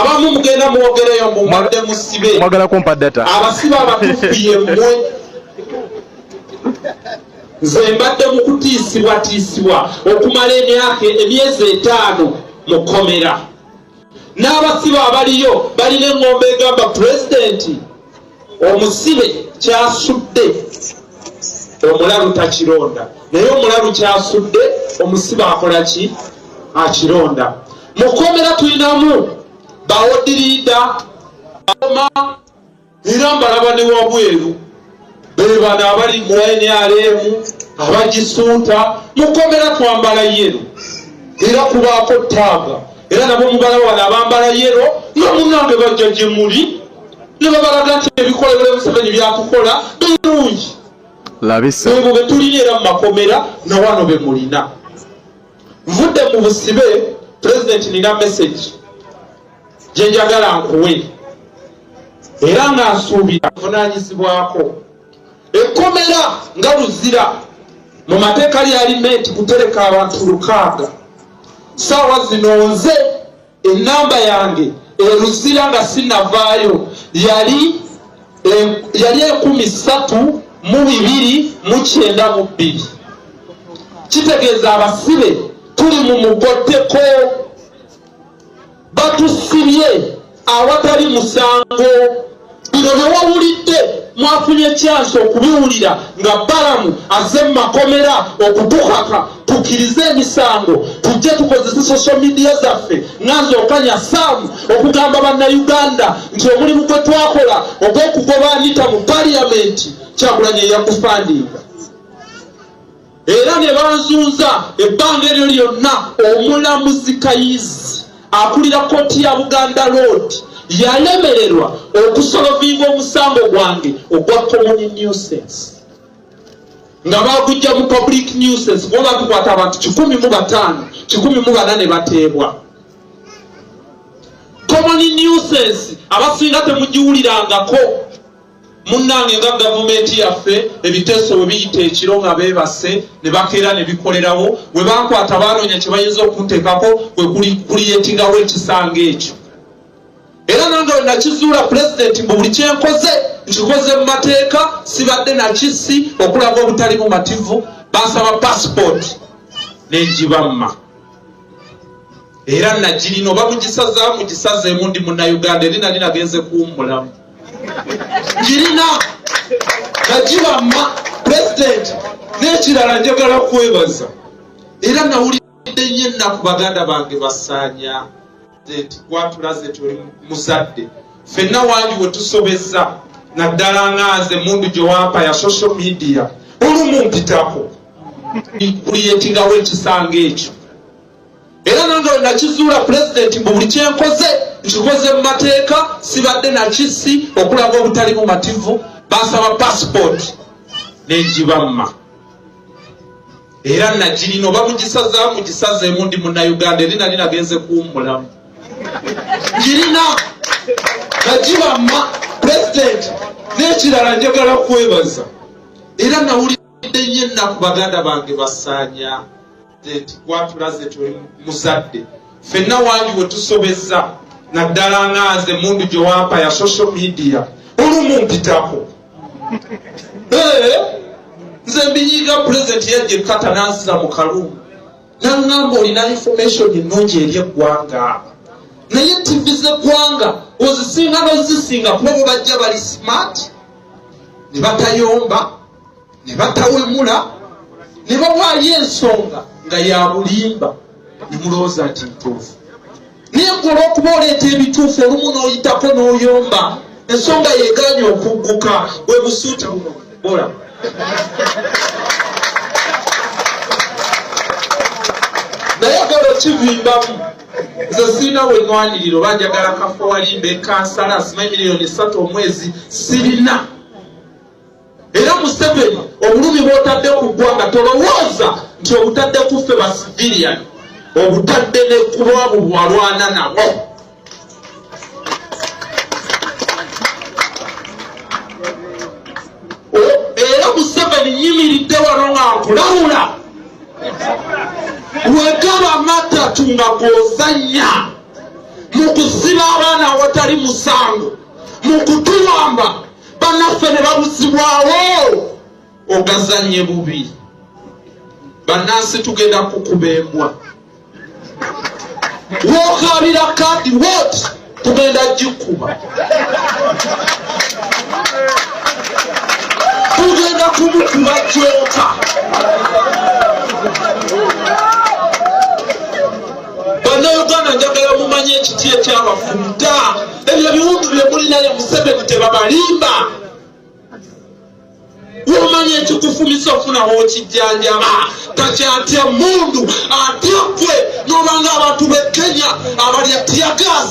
Abamu mugenda mwogereyo mbu mbadde musibe. Mwagala kumpa data. Abasibe abatuufu yemmwe. Nze mbadde mu kutiisibwatiisibwa okumala emyaka emyezi 5 mu kkomera. N'abasibe abaliyo balina eŋŋombe egamba pulezidenti omusibe kyasudde omulalu takironda, naye omulalu kyasudde omusibe akola ki? Akironda. Mu kkomera tulinamu bawodiriida oma era mbalaba ne wabweru be bano abali mu NRM abagisuuta. Mu kkomera twambala yero era kubaako taaga, era nabo mubalaba wano abambala yero nga munnange bajja gye muli ne babalaga nti ebikolebwa Museveni byatukola birungi. Labisa. Ebo be tulina era mu makomera na wano be mulina. Nvudde mu busibe, Pulezidenti, nina message gye njagala nkuwe era nga nsuubira nvunaanyizibwako. Ekkomera nga Luzira mu mateeka lyali menti kutereka abantu 600. Ssaawa zino nze ennamba yange e Luzira nga sinnavaayo yali 3292. Kitegeeza abasibe tuli mu mugotteko, batusibye awatali musango. Bino bye wawulidde mwafunye chance okubiwulira nga Balamu azze mu makomera okutukaka tukkirize emisango, tujje tukozese social media zaffe nga nze Okanya Sam okugamba Bannayuganda nti omulimu gwe twakola ogw'okugoba Anita mu Parliament, Kyagulanyi eyakufandinga, era ne banzunza ebbanga eryo lyonna. Omulamuzi Kayizi akulira kkooti ya Buganda Road yalemererwa okusolovinga omusango gwange ogwa common nuisance nga bagujja mu public nuisance, kuba batukwata abantu 105, 104 ne bateebwa. Common nuisance abasinga temugiwulirangako. Munnange, nga gavumenti yaffe ebiteeso bwe biyita ekiro nga beebase ne bakeera ne bikolerawo, bwe bankwata baanoonya kye bayinza okunteekako kwe kuliyetingawo ekisanga ekyo. Era nange we nakizuula, Pulezidenti, mbu buli kyenkoze nkikoze mu mateeka, sibadde nakisi okulaga obutali bumativu, bansaba passport nenjibamma era nagirina. Oba mugisazaamu mugisazeemu, ndi Munnayuganda, eri nali nagenze kuwummulamu, ngirina, nagibamma. Pulezidenti, n'ekirala njagala kwebaza, era nawulidde nnyo ennaku baganda bange basaanya nti gwatulaze nti oli muzadde. Ffenna wangi we tusobezza, naddala nga nze mundu gye wampa ya social media olumu mpitako kuliyetingawo ekisanga ekyo. Era nange we nakizuula, Pulezidenti, mbu buli kyenkoze nkikoze mu mateeka, sibadde nakisi okulaga obutali bumativu, bansaba passport nenjibamma era nagirina. Oba mugisazaamu mugisazeemu, ndi Munnayuganda, eri nali nagenze kuwummulamu, ngirina, nagibamma. Pulezidenti, n'ekirala njagala kwebaza, era nawulidde nnyo ennaku baganda bange basaanya nti gwatulaze nti oli muzadde. Ffenna wangi we tusobezza, naddala nga nze mundu gye wampa ya social media olumu mpitako. Nze mbinyiga. Pulezidenti yajja ekkata nansiza mu kalungu naŋŋamba, olina information ennungi eri eggwanga, naye TV z'eggwanga ozisinga n'ozisinga, kuba bo bajja bali smart ne batayomba ne batawemula ne bawaayo ensonga nga ya bulimba ne mulowooza nti ntuufu. Naye gwe olw'okuba oleeta ebituufu olumu n'oyitako n'oyomba, ensonga yegaanye okugguka. Bwe busuuti buno bola. Naye gala okivimbamu, nze sirina we nwanirira oba njagala kafo walimba ekansala simanyi miliyoni 3 omwezi, sirina. Era Museveni, obulumi bw'otadde ku ggwanga tolowooza nti obutadde ku ffe ba civilian, obutadde ne ku bwabo bwalwana nabo. Era Museveni, nyimiridde wano nga nkulawula, wegaba matatu nga gw'ozannya mu kusiba abaana. awatali musango mu kutuwamba bannaffe ne babuzibwawo ogazanye bubi bannansi tugenda kukuba embwa wokabira kadi wot tugenda gikuba tugenda kumukuba kyoka bannayuganda njagala mumanye ekiti ekyabafuta ebyo ebiwundu byemulinaye Museveni tebabalimba womanya ekikufumisa ofuna wokijjanjaba takyatya mundu atya gwe nobanga abantu be Kenya abalya tiagas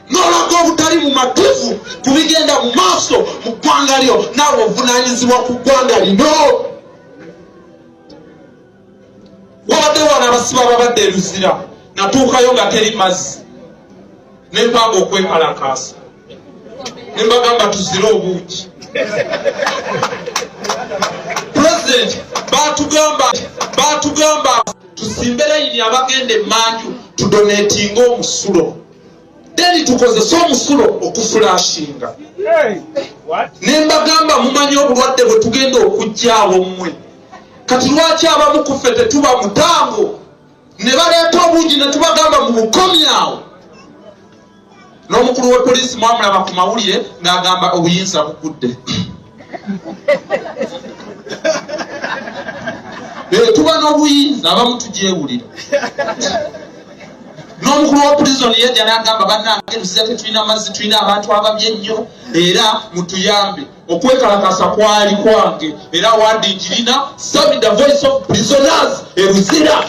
nolaga obutali mumativu ku bigenda mu maaso mu ggwanga lyo naawe ovunanyizibwa ku ggwanga lino. Wabadde wano abasiba ababadde eruzira natuukayo nga teri mazzi nempanga okwekalakaasa nembagamba tuzire obuugi. Pulezidenti batugamba tusimbe layini abagenda emanju tudonetinga omusulo then tukozese omusulo okufulashinga. Nembagamba mumanyi obulwadde bwe tugenda okujjaawo mmwe kati lwaki abamu kuffe tetuba mutango ne baleeta obungi ne tubagamba mu bukomi awo. N'omukulu wa poliisi mwamulaba ku mawulire ng'agamba obuyinza bugudde. Tuba n'obuyinza abamu tugyewulira. N'omukulu wa prison yajja n'agamba bannange Luzira tetulina mazzi, tulina abantu ababi ennyo era mutuyambe. Okwekalakasa kwali kwange era wadi njirina Sami the voice of prisoners e Luzira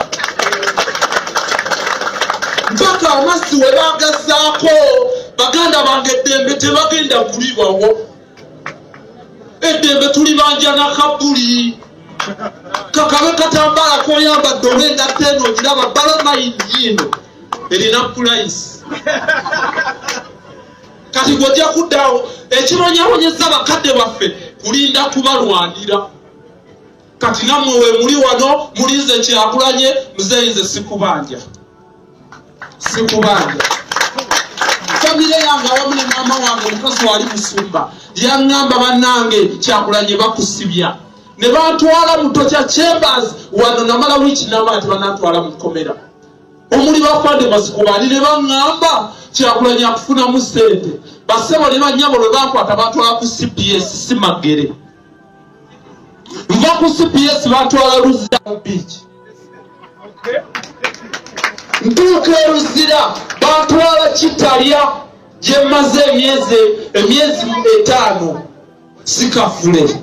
mpaka amazzi we bagazaako. Baganda bange eddembe tebagenda kulibawo, eddembe tulibanja na kabuli kakabe katambala koyambadde oba engatta eno ogiraba balomayini eno erina pulayisi. Kati gwojja kuddaawo ekibonyabonyeza bakadde baffe kulinda kubalwanira. Kati nammwe we muli wano mulinze Kyakulanye muzeeyi, nze sikubanja, sikubanja. Famire yange awamu ne maama wange omukazi wali musumba yaŋŋamba bannange Kyakulanye bakusibya ne bantwala mu torture chambers wano namala wiiki namala tebanantwala mu kkomera omuli bafande Masikubaani ne baŋŋamba Kyakulanye akufunamu ssente. Basebo ne bannyabo lwe bankwata bantwala ku CPS Simagere, nva ku CPS bantwala Luzira Beach, ntuuka e Luzira bantwala Kitalya gye mmaze emyezi 5 sikafule.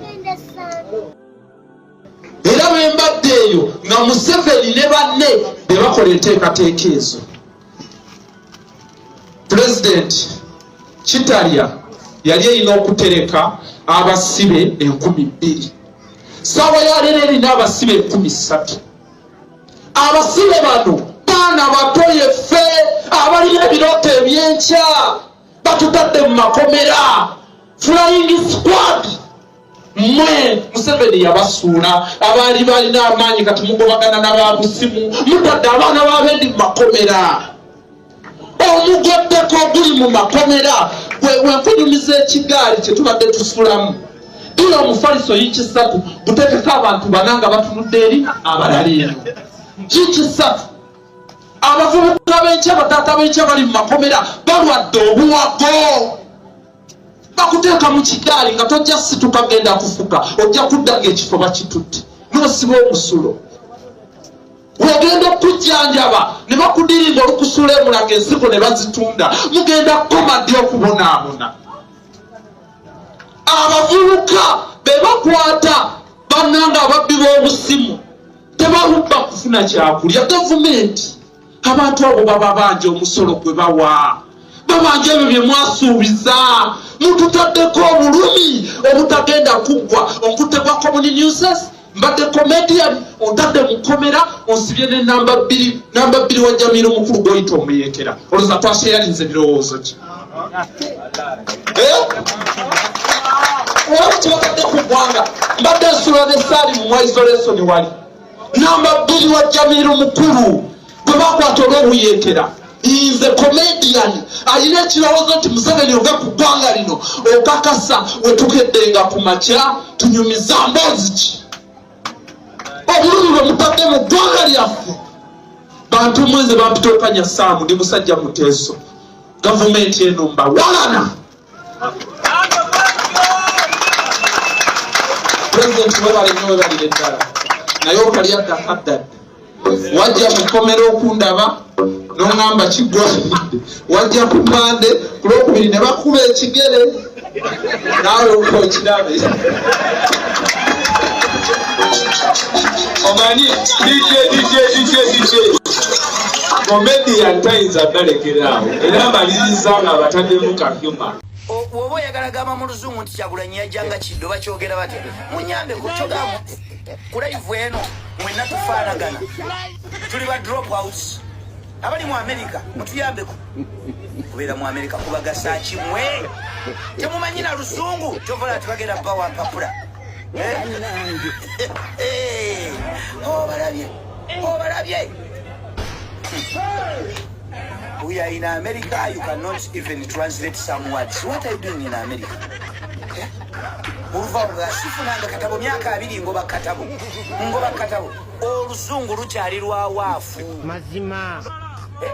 Era bwe mbadde eyo nga Museveni ne banne be bakola enteekateeka ezo. Pulezidenti, Kitalya yali erina okutereka abasibe 2000, saawa yaleero erina abasibe 3000. Abasibe bano baana bato yeffe abalina ebirooto ebyenkya batutadde mu makomera. Flying squad mmwe Museveni yabasuula abaali balina amaanyi, kati mugobagana n'ababusimu mutadde abaana b'abendi mu makomera. Omugotteko oguli mu makomera wenkunyumiza ekigaali kye tubadde tusulamu ila omufaliso yinki 3 guteekeko abantu bana nga batunudde eri abalala eno yinki 3. Abavubuka b'enkya, bataata b'enkya bali mu makomera balwadde obuwago. Bakuteeka mu kigaali nga tojja situka genda kufuka, ojja kudda ng'ekifo bakitutte n'osiba omusulo. Wogenda okujjanjaba ne bakudiringa olukusula emulaga ensigo ne bazitunda. Mugenda kukoma ddi okubonaabona? Abavubuka be bakwata bannanga ababbi b'obusimu tebabubba kufuna kyakulya. Gavumenti abantu abo baba banja omusolo gwe bawa, babanja ebyo bye mwasuubiza. Mututaddeko obulumi obutagenda kuggwa. Onkutte gwa common nuisance, mbadde comedian, ontadde mu kkomera, onsibye ne namba bbiri, namba bbiri wa Jamiiro mukulu gwoyita omuyeekera. Olowooza twasheyalinze ebirowoozo ki? Olaba kyebatadde ku ggwanga. Mbadde nsula ne saali mu isolation wali namba bbiri wa Jamiiro mukulu gwe bakwata olw'obuyeekera. Nze comedian. Comedian alina ekirowoozo nti Museveni ove ku ggwanga lino, okakasa wetukeddenga ku makya tunyumiza mboozi ki? Obulumi bwe mutadde mu ggwanga lyaffe. Bantu mwenze bampita Okanya Saamu, ndi musajja Muteeso. Gavumenti eno mbawalana. Pulezidenti webale nnyo, webalire ddala, naye okalya dda kaddadde. Wajja mu kkomera okundaba n'oŋŋamba kiggwanidde, wajja ku Mande, ku Lwokubiri ne bakuba ekigere, naawe okirabe. Omanyi DJ, DJ, DJ, DJ comedian tayinza balekera awo, era amaliriza nga abataddemu ka humor. Woba oyagala gamba mu Luzungu nti Kyagulanyi yajjanga kiddo, bakyogera batya? Munyambe kukyogamu ku live eno. Mwenna tufaanagana, tuli ba drop outs abali mu America. Mutuyambeko kubeera mu America kubagasa kimwe, temumanyi na Luzungu. Kyovola tibagenda bawa mpapula. Eh? Eh, obalabye, obalabye. We are in America, you cannot even translate some words. What are you doing in America? Eh? Oluva nga sifunanga katabo myaka 20, ngoba katabo, ngoba katabo. Oluzungu lukyali lwa waafu. Mazima. Eh?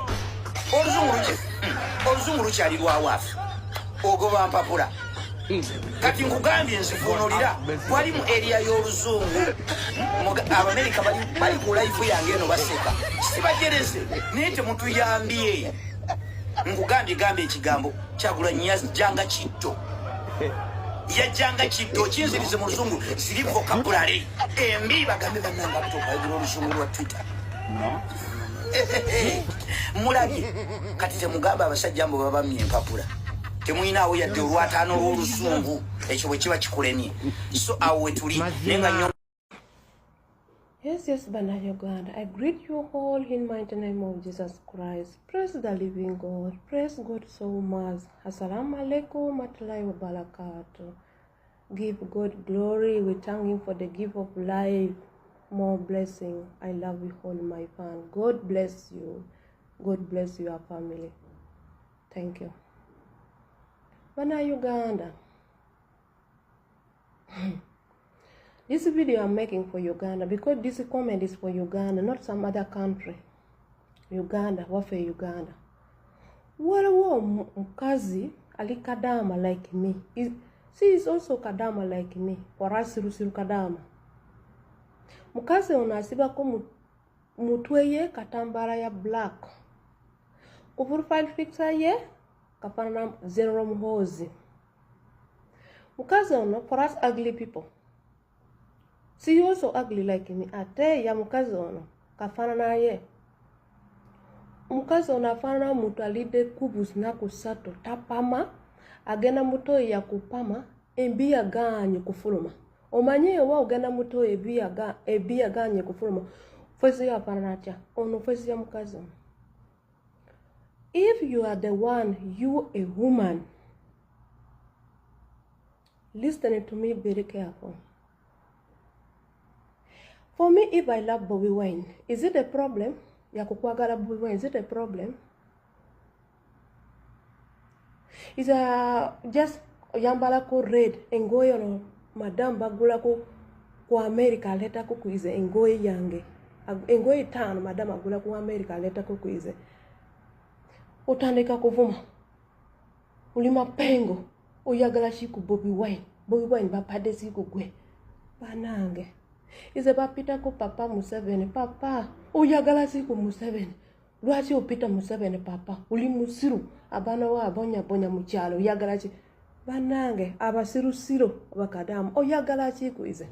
Oluzungu lukyali lwa waafu. Ogoba mpapula. Kati nkugambye nzivuunulira wali mu area y'Oluzungu. Abamerika bali ku live yange eno baseka, sibajereze, naye temutuyambye. Nkugambye gamba ekigambo Kyagulanyi yajjanga kiddo, yajjanga kiddo. Kinzirize mu Luzungu, ziri vocabulary embi. Bagambe bannanga butokwayogera Oluzungu lwa Twitter. Mulabye kati, temugamba abasajja mbo babamye empapula, temuyinaawo yadde olwataano lw'Oluzungu. Ekyo bwe kiba kikulemye, so awo wetuli naye nga nnyo. Yes, Bana Uganda. I greet you all in mighty name of Jesus Christ. Praise the living God. Praise God so much. Assalamu alaikum warahmatullahi wabarakatuh. Give God glory. We thank Him for the gift of life. More blessing. I love you all, my fan. God bless you. God bless your family. Thank you. Bana Uganda. This video I'm making for Uganda because this comment is for Uganda, not some other country. Uganda, wafe Uganda. Waliwo omukazi ali kadama like me. She is also kadama like me. Warasirusiru kadama. Mukazi ono asibako mutwe ye katambala ya black. Ku profile picture ye kafanana General Muhoozi. Mukazi ono, for us ugly people. She also ugly like me. Ate ya mukazi ono kafanana ye. Omukazi ono afaanana muntu alidde kubus naku 3, tapama, agenda mutoyi yakupama, embi yagaanye kufuluma. Omanyi oba ogenda mutoyi embi yagaanye kufuluma, face yo afaanana atya? Ono face ya mukazi ono. If you are the one, you a woman, listen to me very careful. For me, if I love Bobi Wine, is it a problem? Yakukwagala Bobi Wine, is it a problem? Is a just oyambalako red engoye ono madam bagulako ku America aleetako kuize engoye yange, engoye 5 madam agula ku America aleetako kuize, otandika kuvuma, oli mapengo, oyagala ki ku Bobi Wine? Bobi Wine bapadde si ku gwe. Banange, ize bapitako papa Museveni. Papa, oyagala si ku Museveni? Lwaki opita Museveni? Papa, oli musiru, abaana wo abonyabonya mu kyalo, oyagala ki? Banange, abasirusiru bakadamu, oyagala ki ku ize?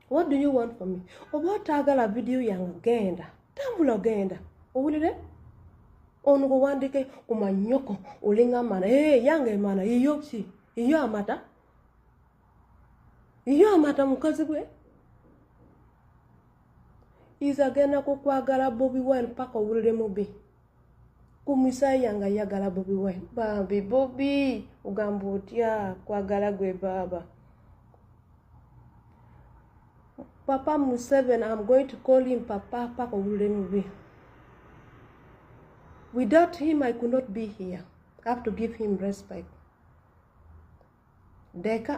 What do you want from me? Oba otaagala vidiyo yange, genda, tambula, ogenda owulire ono kuwandike ku manyoko, olinga mana. Hey, yange mana iyo ki? Iyo amata, iyo amata. Mukazi gwe ize agenda kukwagala Bobi Wine paka owulire mubi ku misaayi yange. Ayagala Bobi Wine, bambi Bobi, ogamba otya kwagala gwe baaba? Papa Museveni, I'm going to call him papa paka owulire mubi. Without him, I could not be here. I have to give him respect. Deka.